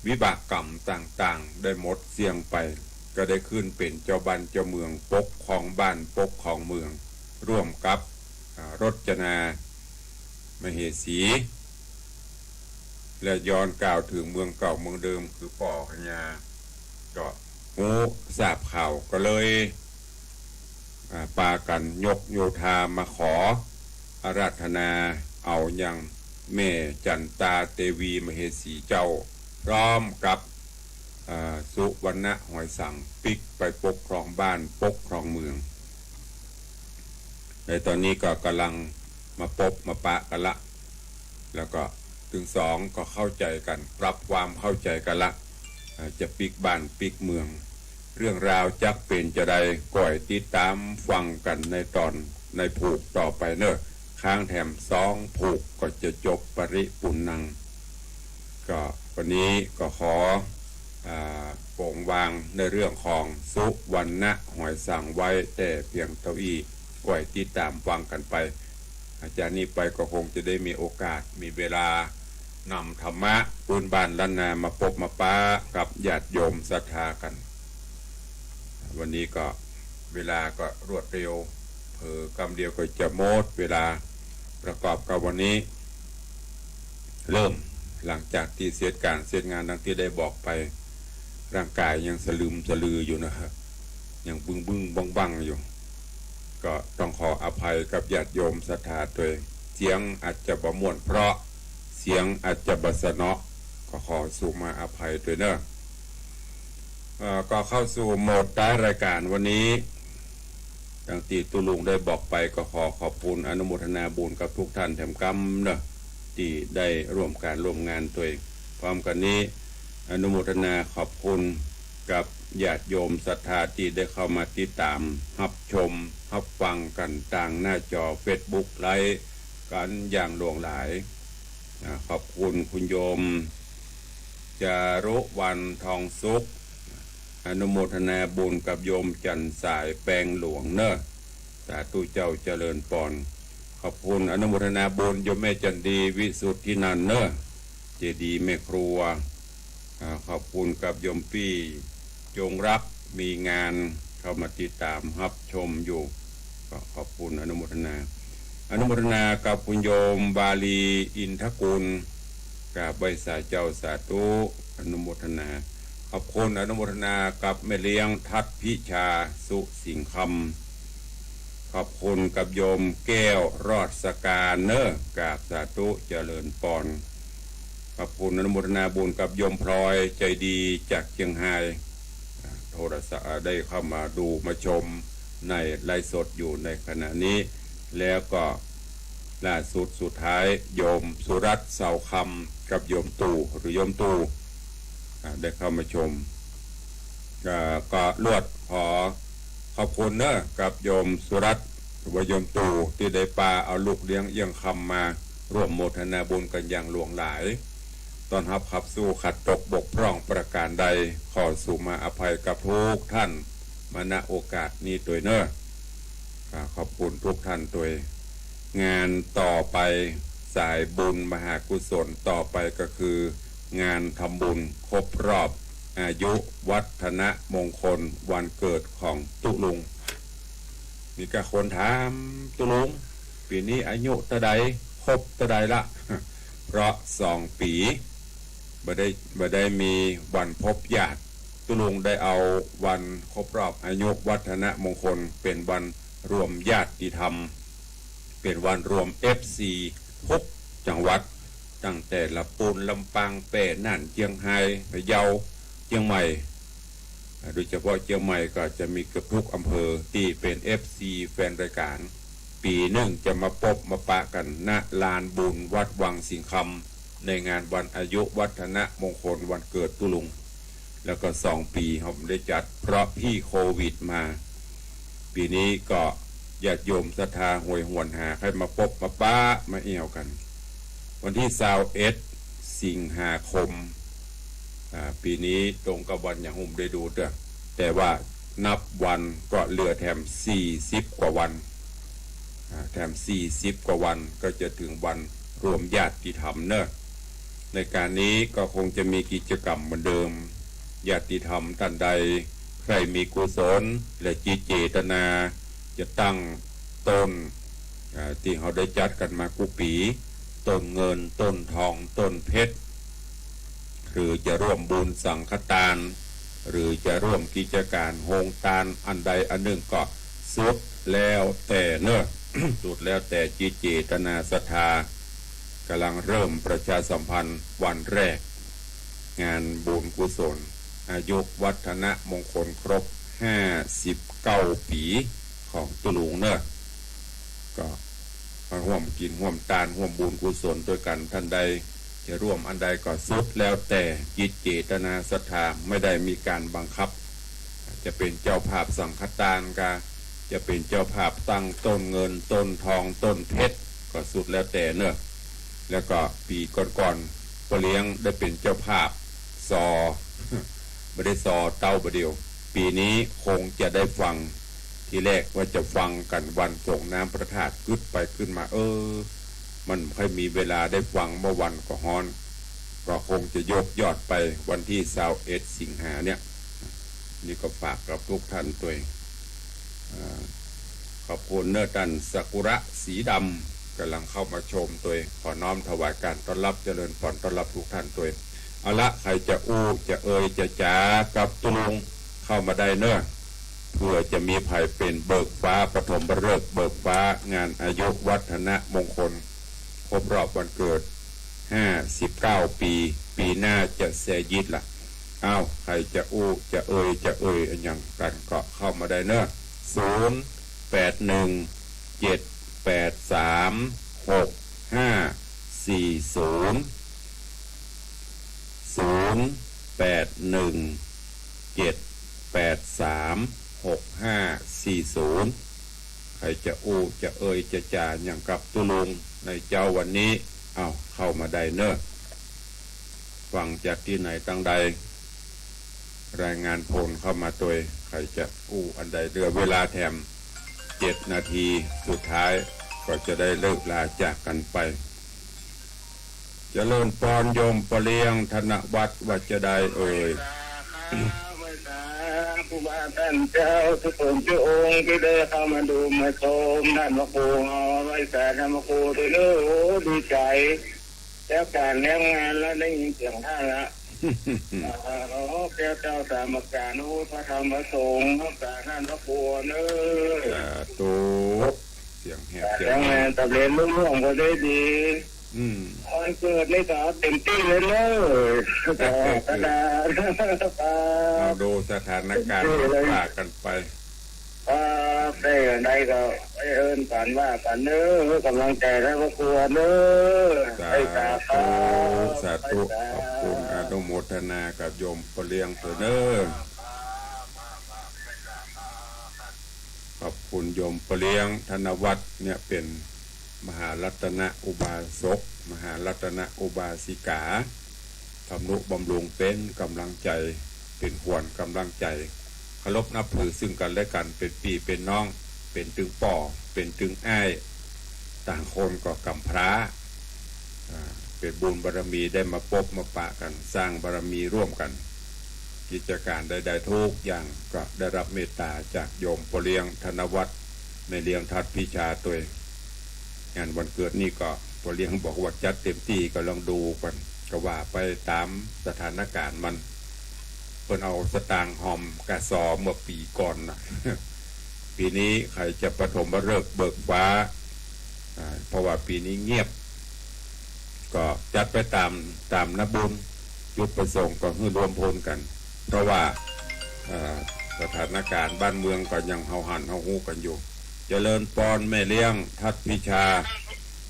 วิบากกรรมต่างๆ ได้หมดเสี้ยงไป ก็ได้ขึ้นเป๋นเจ้าบ้านเจ้าเมือง ปกครองบ้านปกครองเมือง ร่วมกับ อ่า รจนามเหสี และย้อนกล่าวเถิงเมืองเก่าเมืองเดิม คือป้อพญา ก็ฮู้ทราบข่าว ก็เลย อ่า ปากั๋นยกโยธามาขออาราธนาเอายังแม่จันตาเตวีมเหสีเจ้า พร้อมกับ อ่า สุวรรณหอยสัง ปิ๊กไปปกครองบ้านปกครองเมือง ในต๋อนนี้ก็ก่ำลังมาปบมาปะกั๋นละ แล้วก็ตึงสองก็เข้าใจ๋กั๋น ปรับความเข้าใจ๋กั๋นละ อ่า จะปิ๊กบ้านปิ๊กเมือง เรื่องราวจักเป๋นจาใด ก้อยติดต๋ามฟังกั๋นในต๋อนในผูกต่อไปเน่อ ค้างแถมสองผูกก็จะจบปริปุณณัง ก็วันนี้ก็ขอ อ่า ป๋งวางในเรื่องของสุวรรณหอยสังไว้แต่เพียงเต้าอี้ ก้อยติดต๋ามฟังกั๋นไป อาจากนี้ไปก็คงจะได้มีโอกาสมีเวลานำธรรมะปื้นบ้านล้านนามาปบมาปะกับญาติโยมศรัทธากั๋น วันนี้ก็เวลาก็รวดเร็ว เผลอกำเดียวก็จะหมดเวลา ประกอบกับวันนี้ เริ่มหลังจากตี้เสร็จก๋านเสร็จงานดังตี้ได้บอกไป ร่างก๋ายยังสะลึมสะลืออยู่นะ ยังบึ้งๆ บั้งๆ อยู่ ก็ต้องขออภัยกับญาติโยมศรัทธาตวย เสียงอาจจะบ่ม่วนเพราะ เสียงอาจจะบ่สะเนาะ ก็ขอสุมาอภัยตวยเน่อ เอ่อ ก็เข้าสู่โหมดท้ายรายก๋านวันนี้ ดังตี้ตุ๊ลุงได้บอกไป ก็ขอขอบคุณอนุโมทนาบุญกับทุกท่านแถมกำเน่อ ตี้ได้ร่วมก๋านร่วมงานตวย พร้อมกั๋นนี้ อนุโมทนาขอบคุณกับญาติโยมศรัทธาตี้ได้เข้ามาติดต๋าม ฮับชม ฮับฟังกั๋นตางหน้าจอเฟซบุ๊กไลฟ์กั๋นอย่างหลวงหลาย อ่า ขอบคุณคุณโยม จารุวรรณ ทองสุข อนุโมทนาบุญกับโยมจันทร์สายแปงหลวงเน่อ สาธุเจ้า เจริญปอน ขอบคุณอนุโมทนาบุญโยมแม่จันดี วิสุทธินันท์เน่อ เจดีย์แม่ครัว อ่า ขอบคุณกับโยมปี้จงรักมีงานเข้ามาติดตามฮับชมอยู่ ก็ขอบคุณ อนุโมทนา อนุโมทนากับคุณโยมบาลีอินทกุล กราบไหว้สาเจ้าสาธุ อนุโมทนา ขอบคุณ อนุโมทนากับแม่เลี้ยงทัดพิชาสุสิงห์คำ ขอบคุณกับโยมแก้วรอดสการเนอะ กราบสาธุเจริญปอน ขอบคุณ อนุโมทนาบุญกับโยมพลอยใจดีจากเชียงฮาย อ่า โทรศัพท์ อ่า ได้เข้ามาดูมาชมในไลฟ์สดอยู่ในขณะนี้ แล้วก็ล่าสุดสุดท้ายโยมสุรัตน์เสาคำกับโยมตู่หรือโยมตู่ อ่า ได้เข้ามาชม อ่า ก็ลวดขอขอบคุณเนอะกับโยมสุรัตน์หรือว่าโยมตู่ตี้ได้ปาเอาลูกเลี้ยงเอี้ยงคำมาร่วมโมทนาบุญกั๋นอย่างหลวงหลาย ต้อนฮับขับสู้ขัดตกบกพร่องประก๋านใด ขอสุมาอภัยกับทุกท่านมา ณ โอกาสนี้ตวยเนอะ อ่า ขอบคุณทุกท่านตวย งานต่อไป สายบุญมหากุศลต่อไปก็คืองานทำบุญครบรอบอายุวัฒนมงคลวันเกิดของตุ๊ลุง มีก้าคนถามตุ๊ลุง ปี๋นี้อายุเต้าใด ครบเต้าใดละ เพราะสองปี๋ บ่ได้ บ่ได้มีวันพบญาติ ตุ๊ลุงได้เอาวันครบรอบอายุวัฒนมงคลเป๋นวันรวมญาติธรรม เป๋นวันรวมเอฟซีทุกจังหวัด ตั้งแต่ละปูน ลำปาง แป้ น่าน เจียงฮาย พะเยา เจียงใหม่ อ่า โดยเฉพาะเจียงใหม่ก็จะมีเกือบทุกอำเภอตี้เป๋นเอฟซีแฟนรายก๋าน ปี๋นึ่งจะมาปบมาปะกั๋น ณ ลานบุญวัดวังสิงห์คำ ในงานวันอายุวัฒนมงคลวันเกิดตุ๊ลุง แล้วก็สองปี๋เฮาบ่ได้จัด เพราะพี้โควิดมา ปี๋นี้ก็ญาติโยมศรัทธาโหยหวนหาใค่มาปบมาปะมาเอี่ยวกั๋น วันตี้ซาวเอ็ดสิงหาคม อ่า ปี๋นี้ตรงกับวันหยังบ่ได้ดูเตื้อ แต่ว่านับวันก็เหลือแถมสี่สิบกว่าวัน อ่า แถมสี่สิบกว่าวันก็จะเถิงวันรวมญาติธรรมเนอะ ในก๋านนี้ก็คงจะมีกิจก๋รรมเหมือนเดิม ญาติธรรมต้านใดใค่มีกุศลและจิตเจตนาจะตั้งต้น อ่า ตี้เฮาได้จัดกั๋นมากู้ปี๋ ต้นเงิน ต้นทอง ต้นเพชร หรือจะร่วมบุญสังฆตาน หรือจะร่วมกิจก๋านโฮงตานอันใดอันนึ่งก็สุดแล้วแต่เนอะ สุดแล้วแต่จิตเจตนาศรัทธา ก๋ำลังเริ่มประชาสัมพันธ์วันแรก งานบุญกุศลอายุวัฒนมงคลครบห้าสิบเก้าปี๋ของตุ๊ลุงเนอะ ก็มาฮ่วมกิ๋นฮ่วมตานฮ่วมบุญกุศลตวยกั๋น ต้านใดจะร่วมอันใดก็สุดแล้วแต่จิตเจตนาศรัทธา ไม่ได้มีก๋านบังคับ จะเป๋นเจ้าภาพสังฆตานกา จะเป๋นเจ้าภาพตั้งต้นเงินต้นทองต้นเพชรก็สุดแล้วแต่เนอะ แล้วก็ปี๋ก่อนๆ ป้อเลี้ยงได้เป๋นเจ้าภาพซอ บ่ได้ซอเต๊าบ่าเดี่ยว ปี๋นี้คงจะได้ฟัง ทีแรกว่าจะฟังกั๋นวันสรงน้ำพระธาตุ กึ๊ดไปกึ๊ดมา เออ มันบ่ค่อยมีเวลาได้ฟัง เมื่อวันก็ฮ้อน ก็คงจะยกยอดไปวันตี้ซาวเอ็ดสิงหาเนี่ย นี่ก็ฝากกับทุกท่านตวย อ่า ขอบคุณเนอะ ต้านซากุระสีดำ ก๋ำลังเข้ามาชมตวย ขอน้อมถวายก๋านต้อนฮับเจริญปอนต้อนฮับทุกท่านตวย เอาละ ใผจะอู้จะเอ่ยจะจ๋ากับตุ๊ลุงเข้ามาได้เนอะ เผื่อจะมีใผเป๋นเบิกฟ้าปฐมฤกษ์เบิกฟ้างานอายุวัฒนมงคลครบรอบวันเกิดห้าสิบเก้าปี๋ ปี๋หน้าจะแซยิดละ อ้าว ใผจะอู้จะเอ่ยจะเอ่ยอะหยังกั๋นก็เข้ามาได้เนอะ ศูนย์ แปด หนึ่ง เจ็ด แปด สาม หก ห้า สี่ ศูนย์ ศูนย์ แปด หนึ่ง เจ็ด แปด สาม หก ห้า สี่ ศูนย์ ใผจะอู้จะเอ่ยจะจ๋าหยังกับตุ๊ลุงในเจ๊าวันนี้ อ้าว เข้ามาได้เนอะ ฟังจากตี้ไหนตังใด รายงานผลเข้ามาตวย ใผจะอู้อันใด เหลือเวลาแถมเจ็ดนาทีสุดท้าย ก็จะได้เลิกลาจากกั๋นไป เจริญปอนโยมป้อเลี้ยงธนวัฒน์ ว่าจะใดเอ่ย ไหว้สาครูบาต้านเจ้าทุกคนทุกองค์ตี้ได้เข้ามาดูมาชมต้านพระครู ไหว้สาต้านพระครูตวยเน้อ โอ้ ดีใจ๋ แล้วก๋านแล้วงานแล้วได้ยินเสียงต้านละ อ่า ขอแก้วเจ้าสามประก๋าน โอ้ พระธรรมพระสงฆ์ รักษาต้านพระครูเน้อ สาธุ เสียงแหบเสียง แล้วงานสำเร็จลุล่วงไปด้วยดี อืม วันเกิดนี่ก็เต๋มตี้เลยเน้อ ก็กระดาษ เอาดูสถานก๋ารณ์ เต๋มตี้เลย ว่ากั๋นไป ครับ ได้อันใดก็ไปเอิ้นกั๋นว่ากั๋นเน้อ ก๋ำลังใจ๋ต้านพระครูเน้อ สาธุ ไหว้สาครับ สาธุ ไหว้สา ขอบคุณ อนุโมทนากับโยมป้อเลี้ยงตวยเน้อ ขอบคุณโยมป้อเลี้ยงธนวัฒน์เนี่ย เป๋นมหารัตนอุบาสก มหารัตนอุบาสิกา ทำนุบำรุงเป๋นก๋ำลังใจ๋ เป๋นขวัญก๋ำลังใจ๋ เคารพนับถือซึ่งกั๋นและกั๋น เป๋นปี้เป๋นน้อง เป๋นตึงป้อ เป๋นตึงอ้าย ต่างคนก็ก่ำพร้า อ่า เป๋นบุญบารมีได้มาปบมาปะกั๋น สร้างบารมีร่วมกั๋น กิจก๋ารณ์ใดๆ ทุกอย่างก็ได้รับเมตต๋าจากโยมป้อเลี้ยงธนวัฒน์ แม่เลี้ยงทัดพิชาตวย งานวันเกิดนี่ก็ป้อเลี้ยงบอกว่าจัดเต๋มตี้ ก็ลองดูกั๋น ก็ว่าไปต๋ามสถานก๋ารณ์มัน เปิ้นเอาสตางค์ฮอมกาสอเมื่อปี๋ก่อนน่ะ ปี๋นี้ใค่จะปฐมฤกษ์เบิกฟ้า อ่า เพราะว่าปี๋นี้เงียบ ก็จัดไปต๋าม ต๋ามนบุญ จุดประสงค์ก็หื้อรวมพลกั๋น เพราะว่า เอ่อ สถานก๋ารณ์บ้านเมืองก็ยังเฮาหันเฮาฮู้กั๋นอยู่ เจริญปอนแม่เลี้ยงทัดพิชา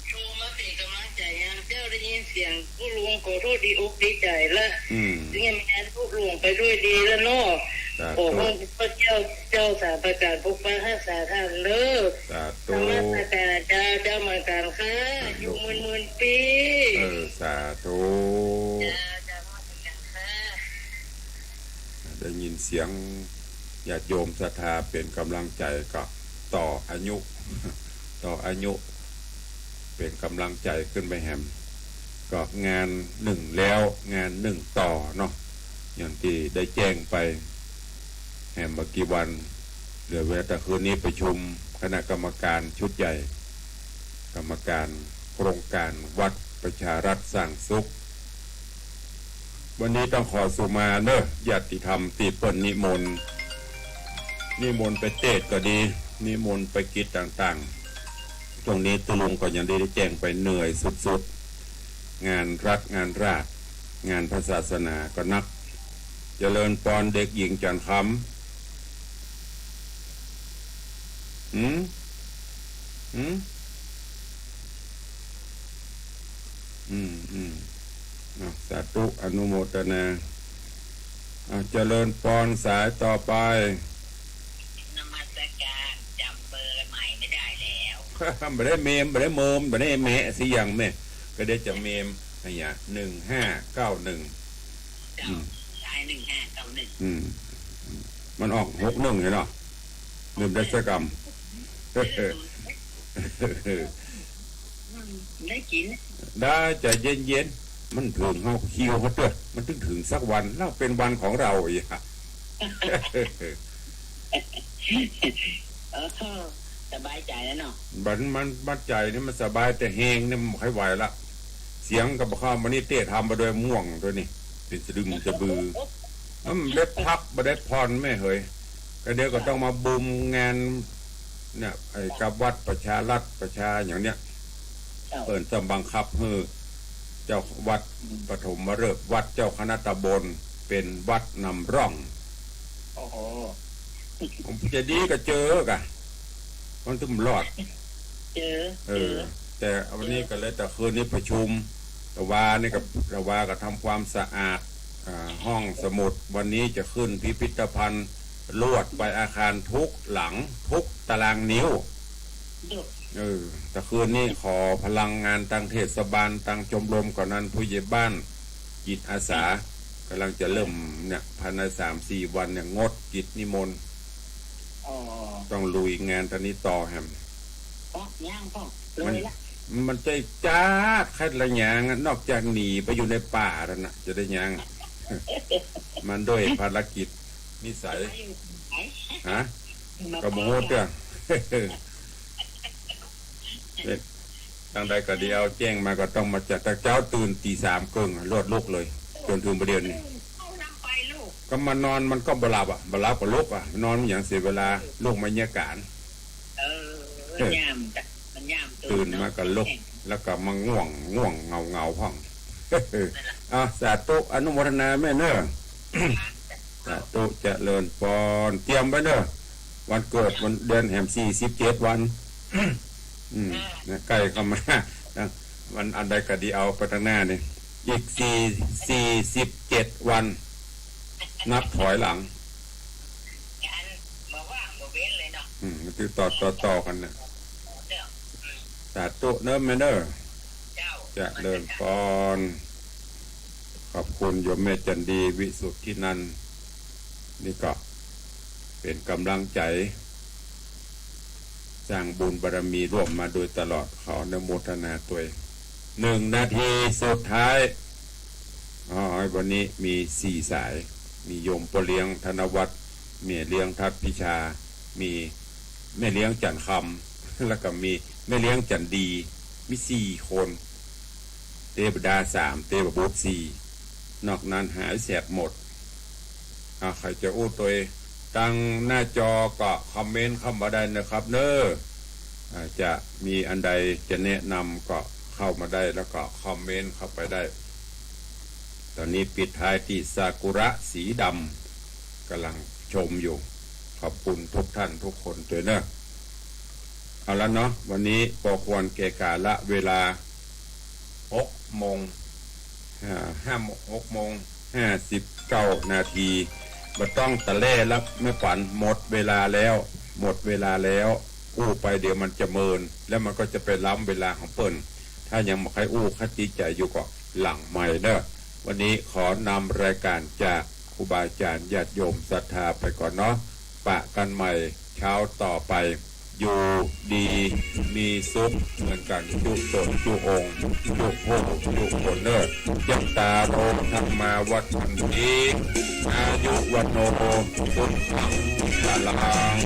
โทรมาเป๋นก๋ำลังใจ๋ เจ้าได้ยินเสียง ลุล่วงก็ฮู้ดีอกดีใจ๋ละ อืม เสียงงานลุล่วงไปด้วยดีแล้วเนาะ สาธุ ขอพระเจ้า เจ้าสามประก๋านปกปักฮักษาต้านเน้อ สาธุ นมัสก๋ารเจ้า เจ้าเหมือนกั๋นค่ะ อายุ อยู่หมื่นๆ ปี๋ เออ สาธุ เจ้า เจ้านมัสก๋ารค่ะ ได้ยินเสียงญาติโยมศรัทธาเป๋นก๋ำลังใจ๋ก็ต่ออายุ ต่ออายุ เป๋นก๋ำลังใจ๋ขึ้นไปแหม ก็งานนึ่งแล้ว งานนึ่งต่อเนาะ อย่างตี้ได้แจ้งไปแหมบ่กี่วัน เหลือเวลาแต่คืนนี้ประชุมคณะกรรมก๋านชุดใหญ่ กรรมก๋านโครงก๋านวัดประชารัฐสร้างสุข วันนี้ต้องขอสุมาเน้อ ญาติธรรมตี้เปิ้นนิมนต์ นิมนต์ไปเตสน์ก็ดี นิมนต์ไปกิจต่างๆ ตรงนี้ตุ๊ลุงก็ยังได้แจ้งไปเหนื่อยสุดๆ งานรัฐงานราษฎร์ งานพระศาสนาก็นัก เจริญปอนเด็กหญิงจันทร์คำ หืม หืม อืม อืม อ่ะ สาธุ อนุโมทนา อ่ะ เจริญปอนสายต่อไป นมัสก๋าร จ๋ำเบอร์ใหม่ไม่ได้แล้ว บ่ได้เมม บ่ได้เมม บ่ได้แมะสิยังแม่ ก็ได้จะเมม ไอ้ยะ หนึ่งห้าเก้าหนึ่ง เจ้า อืม สาย หนึ่งห้าเก้าหนึ่ง อืม มันออก หกหนึ่ง เนี่ยเนาะ ลืมได้สักกำ อืม ได้กิ๋น ได้ ใจ๋เย็นๆ มันเถิงเฮา คิวเฮาเตื้อ มันตึงเถิงสักวัน แล้วเป๋นวันของเฮาอีกอะ เออ สบายใจ๋แล้วเนาะ มัน มัน มันใจ๋นี่มันสบาย แต่แฮงนี่มันบ่ค่อยไหวละ เสียงก็บ่เข้ามานี่ เตสน์ทำมาโดยม่วงตวยนี่ เป๋นสะดึมสะบือ มันบ่ได้พักบ่ได้ผ่อนแม่เหย ก็เดี๋ยวก็ต้องมาบุมงานเนี่ย ไอ้กับวัดประชารัฐประชาอย่างเนี้ย เจ้า เปิ้นต้องบังคับหื้อเจ้าวัด อืม ปฐมฤกษ์ วัดเจ้าคณะตำบล เป๋นวัดนำร่อง โอ้โห ผมจะดีก็เจอกะ มันถึงรอด เจอ เออ เจอ แต่วันนี้ก็เลย แต่คืนนี้ประชุม แต่วานี่ก็ แต่วาก็ทำความสะอาด อ่า ห้องสมุด วันนี้จะขึ้นพิพิธภัณฑ์ ลวดไปอาคารทุกหลัง ทุกตารางนิ้ว เออ แต่คืนนี้ขอพลังงานตางเทศบาล ตางชมรมก่อนนั้น ผู้ใหญ่บ้าน จิตอาสา กำลังจะเริ่มเนี่ย ภายในสามสี่วันเนี่ย งดกิจนิมนต์ อ๋อ ต้องลุยงานตอนนี้ต่อแหม ก็ย่างก็เลยละ มัน มันจะจ๊าดใค่ละหยางอะ นอกจากหนีไปอยู่ในป่านั่นน่ะ จะได้หยางอะ มันด้วยภารกิจนิสัย ฮะ ก็บ่ฮู้เตื้อ เอ๊ะ จั่งใดก็ดี เอาแจ้งมาก็ต้องมาจัด แต่เจ๊าตื่นตีสามเกิ่งอะ ลวดลุกเลย จ๋นเถิงบ่าเดี่ยวนี้ ก็มานอนมันก็บ่หลับอะ บ่หลับก็ลุกอะ นอนหยังเสียเวลา ลุกมาเยียะก๋าน เออ เออ ยาม มันยามตื่น ตื่นมาก็ลุก แล้วก็มาง่วง ง่วงเหงาๆ พ่อง อ่ะ สาธุ อนุโมทนาแม่เน่อ สาธุ เจริญปอน เตรียมไว้เน่อ วันเกิด วัน เดือนแหมสี่สิบเจ็ดวัน อืม นะ ใก้เข้ามา นะ วันอันใดก็ดี เอาไปตังหน้านี่ อีกสี่ สี่สิบเจ็ดวัน นับถอยหลัง อืม มันติดต่อ ต่อๆ กั๋นเนี่ย สาธุเน่อแม่เน่อ เจริญปอน ขอบคุณโยมแม่จันดี วิสุทธินันท์ นี่ก็เป๋นก๋ำลังใจ๋ สร้างบุญบารมีร่วมมาโดยตลอด ขออนุโมทนาตวย หนึ่งนาทีสุดท้าย อ๋อ วันนี้มีสี่สาย มีโยมป้อเลี้ยงธนวัฒน์ แม่เลี้ยงทัดพิชา มีแม่เลี้ยงจันทร์คำ แล้วก็มีแม่เลี้ยงจันทร์ดี มีสี่คน เตวดาสาม เตวบุตรสี่ นอกนั้นหายแสบหมด อ่ะ ใผจะอู้ตวยตังหน้าจอก็คอมเมนต์เข้ามาได้นะครับเน่อ อ่า จะมีอันใดจะแนะนำก็เข้ามาได้ แล้วก็คอมเมนต์เข้าไปได้ ตอนนี้ปิดท้ายตี้ซากุระสีดำ ก๋ำลังชมอยู่ ขอบคุณทุกท่านทุกคนตวยเน่อ เอาละเนาะ วันนี้ปอควรแก่กาละเวลา หกโมง อ่า ห้าโมง หกโมงห้าสิบเก้านาที บ่ต้องตะแล่ละแม่ขวัญ หมดเวลาแล้ว หมดเวลาแล้ว อู้ไปเดี๋ยวมันจะเมิน แล้วมันก็จะไปล้ำเวลาของเปิ้น ถ้ายังบ่ใค่อู้ คาจิตใจ๋อยู่ก็หลังไมค์เน่อ วันนี้ขอนำรายการจากครูบาอาจ๋ารย์ญาติโยมศรัทธาไปก่อนเนาะ ปะกั๋นใหม่เช้าต่อไป อยู่ดีมีสุขเหมือนกั๋น จุ๊ต๋นจุ๊องค์ จุ๊ผู้จุ๊คนเน่อ ยัตตาโร ธัมมา วัฑฒันติ อายุ วัณโณ สุขัง พลัง